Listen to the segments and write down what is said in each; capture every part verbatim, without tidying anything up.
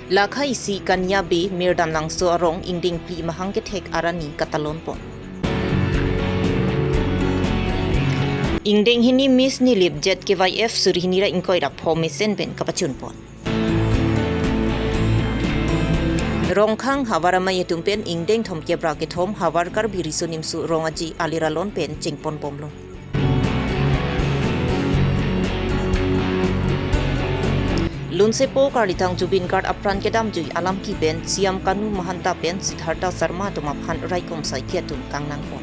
Lakha isi Kania Bey Mirdanlangso arong ingdeng phli mahang kethek arni katalon pon. Ingdeng hini Miss Nilip Z K Y F suri hini ra ingkoi ra pho mesen pen kapachun pon. Rongkhang havar amei atum pen ingdeng thomkep ra kethom Havar Karbi Riso Nimso Rong Aje alir alon pen chengpon bomlo. Lunsepo karlitang Zubeen Garg apran kedamjui alam kipen C M Kanu Mahanta pen Siddhartha Sharma atum aphan raikom saikhi atum kangnang pon.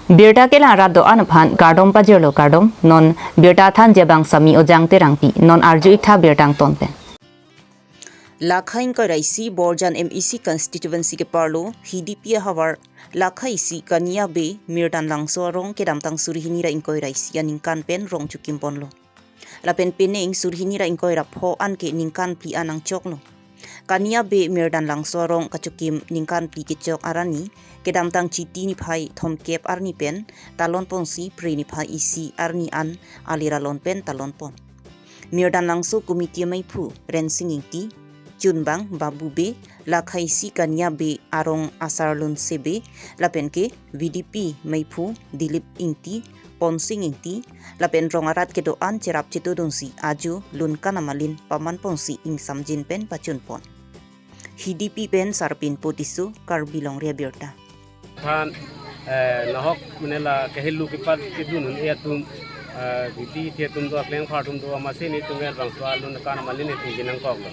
Birta kelang rat do-an aphan kardom pajirlo, kardom. Non birta thanji abang Sami Ojang Terangpi, non arju-ik tha birta angton pen. Lakha ingkoi ra isi Borjan M A C constituency keparlo H D P ahavar Lakha isi Kania Bey Mirdanlangso arong kedamtang suri hini ra ingkoi ra isi aningkan pen rong chokim ponlo. Lapen penang suri hini ra ingkoi ra pho anke ningkan phli an nangchoklo. Kania Bey Mirdanlangso arong kachokim ningkan phli kechok arni kedamtang Chiti niphai thomkep arni pen talon ponsi Phre niphai isi arni an alir alon pen talon pon. Mirdanlangso committee ameiphu Rensing Ingti, chunbang Babu Bey, Lakha isi Kania Bey arong asar Lunse Bey, lapen ke V D P meiphu Dilip Ingti, Ponsing Ingti, lapen rong arat kedo-an cherap chetudunsi ajo lun kan amalin paman ponsi ingsamjin pen pachun pon. H D P pen Sarpinpo Tisso, Karbi Longri Abirta. Than, eh, nahok mane la kehelu kepat kedun un-e atum, eh, Giti the atum do, Klengpar atum do, amatsi nelitum er bangso alun kan amalin nelitum binang kok lo.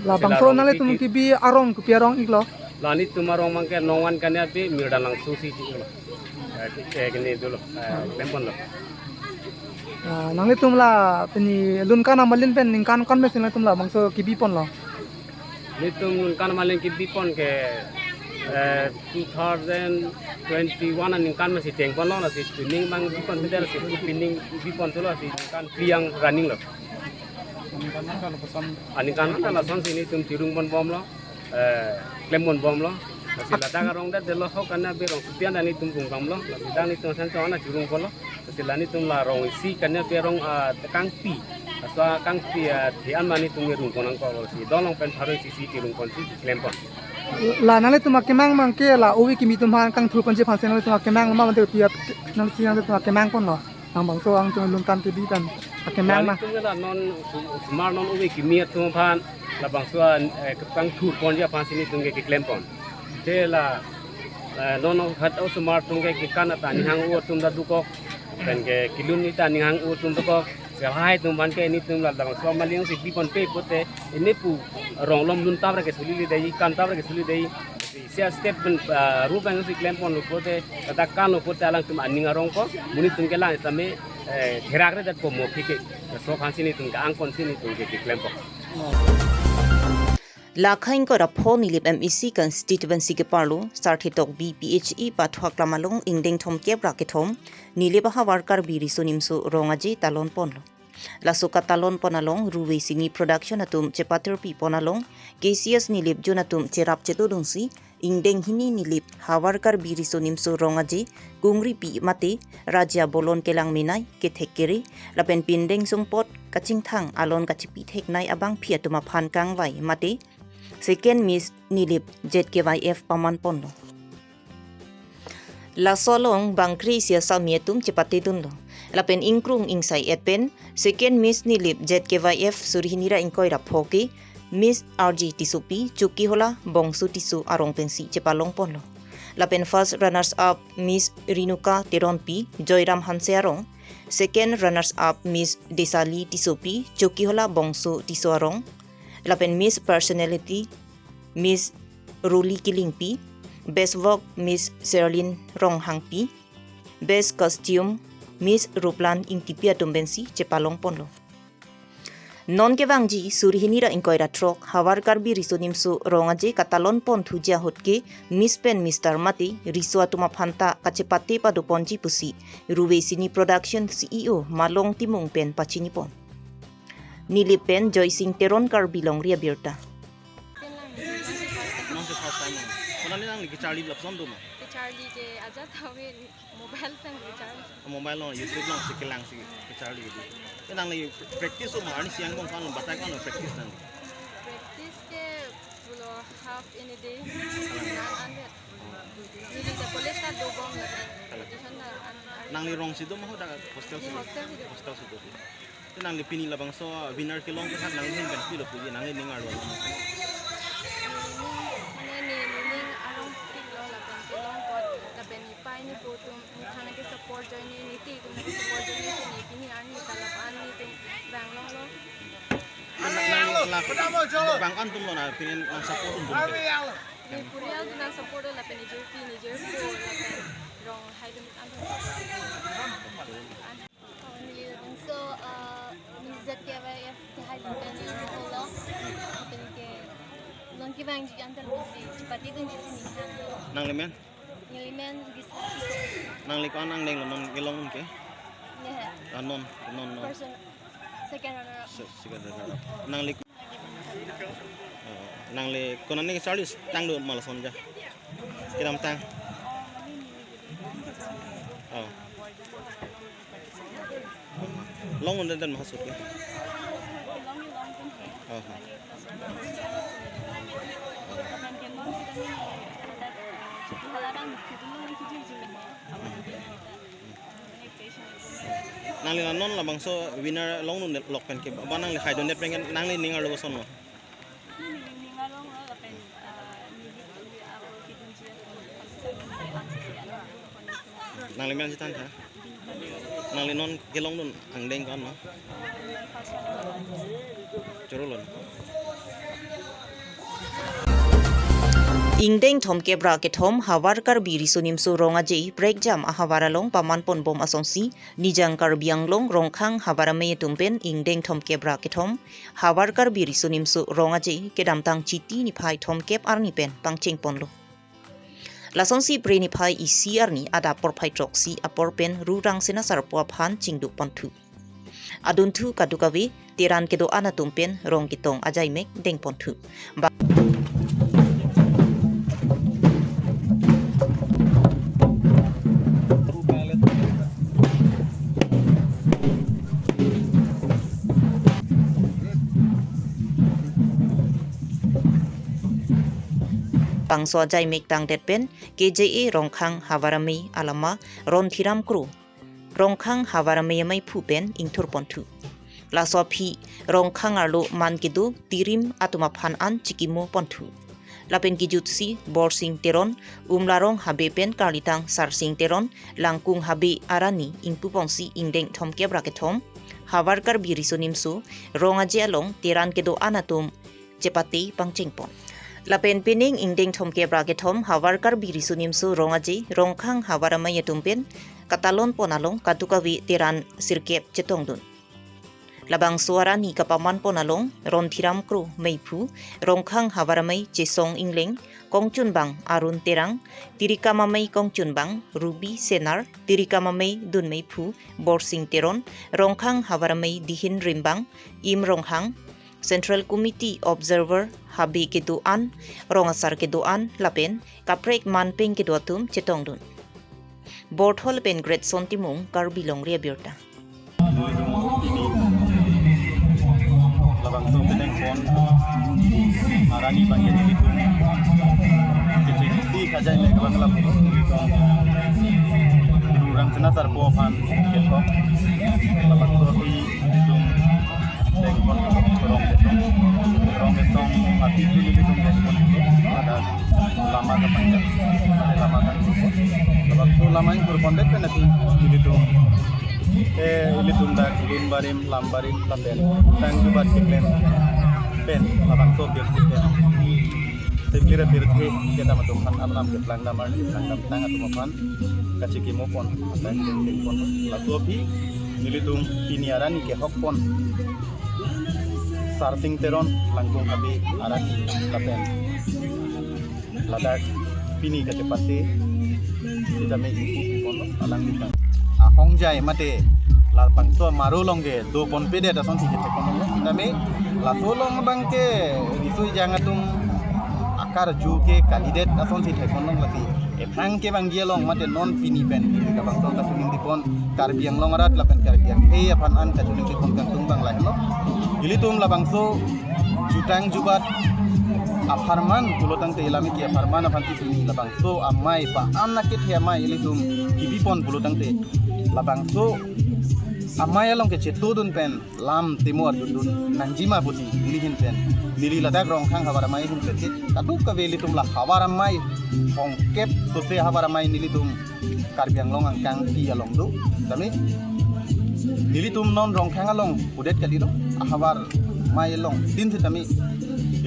Labangso sila nanglitum rong kibi arong kopi arong iklo? La nelitum arong abangke Nongvan Kania Bey Mirdanlangso si iklo. Eh, ke, ke, kene dolo, eh, klem ponlo. Ah, nanglitum la pini lun kan amalin pen ningkan kan mesen nanglitum labangso kibi ponlo? Nelitum lun kan amalin kibi pon ke, eh, two thousand twenty-one aningkan masi cheng ponlo, lasi tuning bang bi pon bidel si pining bi pon thulo, si ningkan phli an running lo. Aningkan ta lason si nelitum chirung pon bomlo, eh, klem pon bomlo. Lasi ladak arong det delo ho Kania Bey arong supian dan nelitum kung bomlo. Lasi dan nelitum san chong ana chirung ponlo. Lasi la nelitum la rong isi Kania Bey arong, ah, kangpi. Aswa kangpi, ah, the an ma nelitum rung pon nangkok, lasi don along pen pharo isi si chirung ponsi klem pon. La nanglitum akemang abangke la ove kimi atum aphan kangthur ponji aphansi nanglitum akemang ma mate pi ap nanglitum akemang ponlo? Nang bangso angtung lun kan kebi pen akemang ma? La nelitum ke la non su-, osomar non ove kimi atum aphan labangso an, eh, kangthur ponji aphansi nelitum ke keklem pon. Te la, eh, non hat osomar atum ke kekan ta aning hang-o atum ta dokok, pen ke kelun ta aning hang-o atum dokok. Lahai atum aphan ke nelitum la labangso amalin si bi ponpe pote, ne pu rong along lun tap ra ke suli le dei, kan tap ra ke suli dei. Si a step pen, ah, ru bang si klem ponlo pote, tata kanlo pote alangtum aning arong ko, monit atum kelang sitame, eh, therak re dat ko mo phike. So aphansi nelitum ke-ang ponsi nelitum ke keklem pon. Lakha ingkoi ra pho Nilip M A C constituency keparlo Sarthe Tokbi P H E pathu aklam along ingdeng thomkep ra kethom Nilip ahavar Karbi Riso Nimso Rong Aje talon ponlo. Laso katalon pon along Ruve Cine Production atum chepatirpi pon along K C S Nilip Zone atum cherap chetudunsi ingdeng hini Nilip havar Karbi Riso Nimso Rong Aje kungripi mate Raja Bolon kelang menei kethek kere lapen pindeng sumpot kachingthang alon kachepi theknei abangpi atum aphan kangvai mate Second Miss Nilip Z K Y F paman ponlo. Laso along bang kre-isi asami atum chepatedunlo. Lapen ingkrung ingsai-et pen Second Miss Nilip Z K Y F suri hini ra ingkoi ra pho ke Miss R J Tissopi, Chokihola Bongso Tisso arong pensi chepalong ponlo. Lapen first runners up Miss Renuka Teronpi, Joyram Hanse arong. Second runners up Miss Desali Tissopi, Chokihola Bongso Tisso arong. Lapen Miss Personality Miss Ruli Killingpi, Best Work Miss Sherlyn Ronghangpi, Best Costume Miss Ruplan Ingtipi atum pensi chepalong ponlo. Non kevangji suri hini ra ingkoi ra throk havar Karbi Riso Nimso Rong Aje katalon pon thuji ahut ke Miss pen Mister mate riso atum aphan ta kachepate pado ponji pusi Ruve Cine Production C E O Malong Timung pen pachini pon. Nilip pen Joysing Teron, Karbi Longri Abirta. Nang si first time nang. Konali nangli kecharli lapuson do ma? Kecharli ke ajat awe mobile tang kecharli. Mobile along, YouTube along si kelang si kecharli gitu. Te nangli practice ma, arni isi angbong ko-an lo, batai ko-an lo practice nangli? Half in a day. An an det. Neli ta college ta dobom lapen. Competition ta an an. Nangli rong si do ma ho, dak hostel si do? Hostel si do. Hostel si do. Te nangli pini labangso winner kelong ke nangli ahin pen pilo puji, nangli ning arlo? Neli ning, mane neli ning arlong pilo lapen kelong apot lapen nepei nepo atum neli thang ke support ajoine, neli ti atum ke support ajoine si neli pini arni ta lapu an nelitum vang longlo. Nang, nang, nang, bang an atum lo na, pini nang support atum ke? Neli purial atum nang support lapen neli jirpi, neli jirpo lapen rong hai atum an. An. Oh, neli labangso, uh, neli Z K Y F kehai atum pen neli holo. Lapen kelong kevangji antar pusi chepatedunji si neli hang. Nangli men? Neli men Gisela Tisso. Nangli ko-an angdeng lo non kelong ke? Nehe. Ah, non, non, non. First, second runner up. Se-, second runner up. Nangli, oh, nangli konane ke charli tang do ma lason ja? Kedamtang. Oh. Long un den den ma ahut ke? Oh. Nangli la non labangso winner longdunlok pen ke, ba nangli haidundet pen ke nangli ning arlo koson lo? Neli ning arlong lo lapen, ah, neli, neli ako kedunji ako. Nangli men chethan tha? Nangli non kelongdun angdeng ko-an ma? Chorolo. Ingdeng thomkep ra kethom Havar Karbi Riso Nimso Rong Aje prekjam ahavar along paman ponbom asonsi Nijang Karbi Anglong Rongkhang Havar Amei atum pen ingdeng thomkep ra kethom Havar Karbi Riso Nimso Rong Aje kedamtang Chiti niphai thomkep arni pen pangcheng ponlo. Lasonsi Phre niphai isi arni adap porphai throksi apor pen Ru Rangsina Sarpo aphan chingduk ponthu. Adunthu kadokave teran kedo-an atum pen rong ketong ajaimek deng ponthu. Ba- Bangso ajaimek tangdet pen K J A Rongkhang Havar Amei alama Ronthiram Kro Rongkhang Havar Amei ameiphu pen ingthur ponthu. Laso aphi Rongkhang arlo man kedo tirim atum aphan an chikimo ponthu. Lapen kejutsi Borsing Teron, Umlarong Habe pen karlitang Sarsing Teron, Langkung Habe arani ingpu ponsi ingdeng thomkep ra kethom Havar Karbi Riso Nimso Rong Aje along teran kedo-an atum chepate pangcheng pon. Lapen pining ingdeng thomkep ra kethom Havar Karbi Riso Nimso Rong Aje Rongkhang Havar Amei atum pen katalon pon along kadokave teran sirkep chetongdun. Labangso arani kapaman pon along Ronthiram Kro meiphu, Rongkhang Havar Amei Chesong Ingleng, kongchunbang Arun Terang, Tirikam Amei kongchunbang Ruby Senar, Tirikam Amei dunmeiphu Borsing Teron, Rongkhang Havar Amei dihin rimbang Im Ronghang, Central Committee Observer Habe kedo-an, rong asar kedo-an lapen kaprek manpeng kedo atum chetongdun. Borthol pen Greatson Timung, Karbi Longri Abirta. Labangso penang pon arani bang nelitum kechengsi kajaimek abang lapu nelitum Ru Rangsina Sarpo aphan kethom. Labangso aphi nelitum deng pon rong ketong, rong ketong aphi nelitum deng pon, ada lama kapangja, ada lama kan. Labangso lama ingthur pondet pen aphi nelitum, eh, ilitum dak lun barim, lam barim lapen tang jubat keklem pen labangso birthday pen. Simply ra birthday kedam atum aphan, alam keplang dam arni keplang dam tang atum aphan kachikimo pon, lapen deng pon. Laso aphi nelitum pini arani kehok pon Sarsing Teron, Langkung Habe arani lapen ladak pini kachepate sitame ingpu pon alangli tang ahongjai mate labangso amaro along kedo ponpedet asonsi kethek pon lo. Sitame laso along abang ke riso ejang atum akarju ke kalidet asonsi thek pon lo lasi. Ephrang kevangji along mate non pini pen pini labangso kachiningri pon Karbi Anglong arat lapen Karbi akhei aphan an kachiningri pon kangtung abang lahenlo. Ilitum labangso jutang jubat apharman pulotangte, lamiki apharman aphan si pini labangso amei pa-an akethe amei ilitum kibipon pulotangte, labangso amei along kechetodun pen lam temo arjudun nangjima pusi neli ahin pen, neli ladak Rongkhang havar amei ahin pen si kadokave ilitum la havar amei hongkep sose havar amei nelitum Karbi Anglong angkangpi along do. Tame nelitum non Rongkhang along pudet kalilo, ahavar amei alongtin setame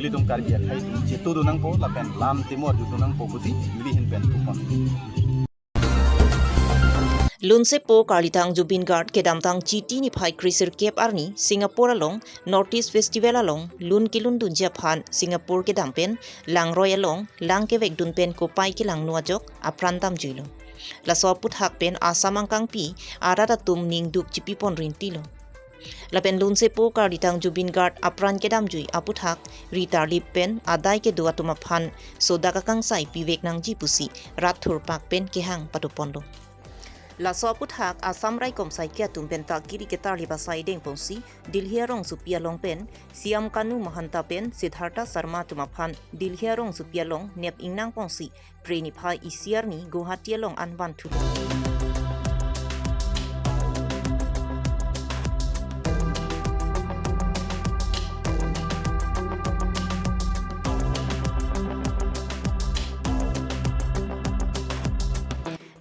ilitum Karbi akhei atum chetodun nangpo lapen lam temo arjudun nangpo pusi neli ahin pen pupon. Lunsepo karlitang Zubeen Garg kedamtang Chiti niphai kresirkep arni Singapore along North East Festival along lun kelundunji aphan Singapore kedam pen langroi along lang kevekdun pen kopai kelangno ajok apran damjuilo. Laso aputhak pen Assam angkangpi arat atum ningduk chipipon rintilo. Lapen Lunsepo karlitang Zubeen Garg apran kedamjui aputhak ri tarlip pen adai kedo atum aphan sodak akangsai pivek nangji pusi rat thurpak pen kehang patuponlo. Laso aputhak Assam raikom saiki atum pen ta kiri ketarlip asai dengponsi Delhi arongsopi along pen C M Kanu Mahanta pen Siddhartha Sharma atum aphan Delhi arongsopi along nep ingnangponsi Phre niphai isi arni Guwahati along an vanthulo.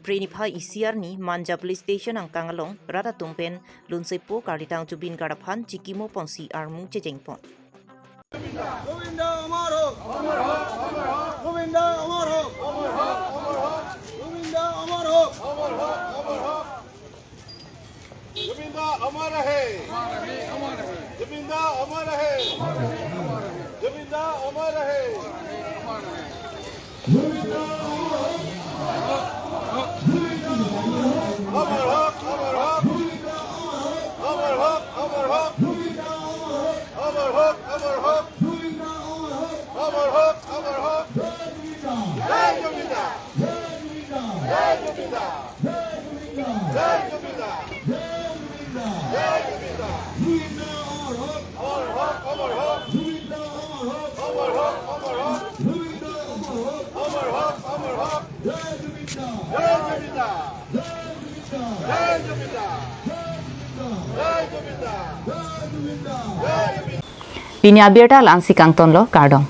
Phre niphai isi arni Manja Police Station angkang along rat atum pen Lunsepo karlitang Zubeen Garg aphan chikimoponsi armu chejengpon. Govinda অমর হোক। গোবিন্দ অমর হোক। গোবিন্দ অমর হোক। গোবিন্দ অমর রহে। গোবিন্দ অমর রহে। গোবিন্দ অমর রহে। অমর হোক, অমর হোক। অমর হোক, অমর হোক। অমর হোক, অমর হোক। অমর হোক, অমর হোক। জয় জমিদার। জয় জমিদার। জয় জমিদার। জয় জমিদার। জয় জমিদার। জয় জমিদার। অমর হোক, অমর হোক। জমিদার অমর হোক। অমর হোক, অমর হোক। জমিদার অমর হোক। অমর হোক, অমর হোক। জয় জমিদার। জয় জমিদার। জয় জমিদার। জয় জমিদার। জয় জমিদার। জয় জমিদার। জয় জমিদার। Pini abirta la-ansi kangtonlo, kardom.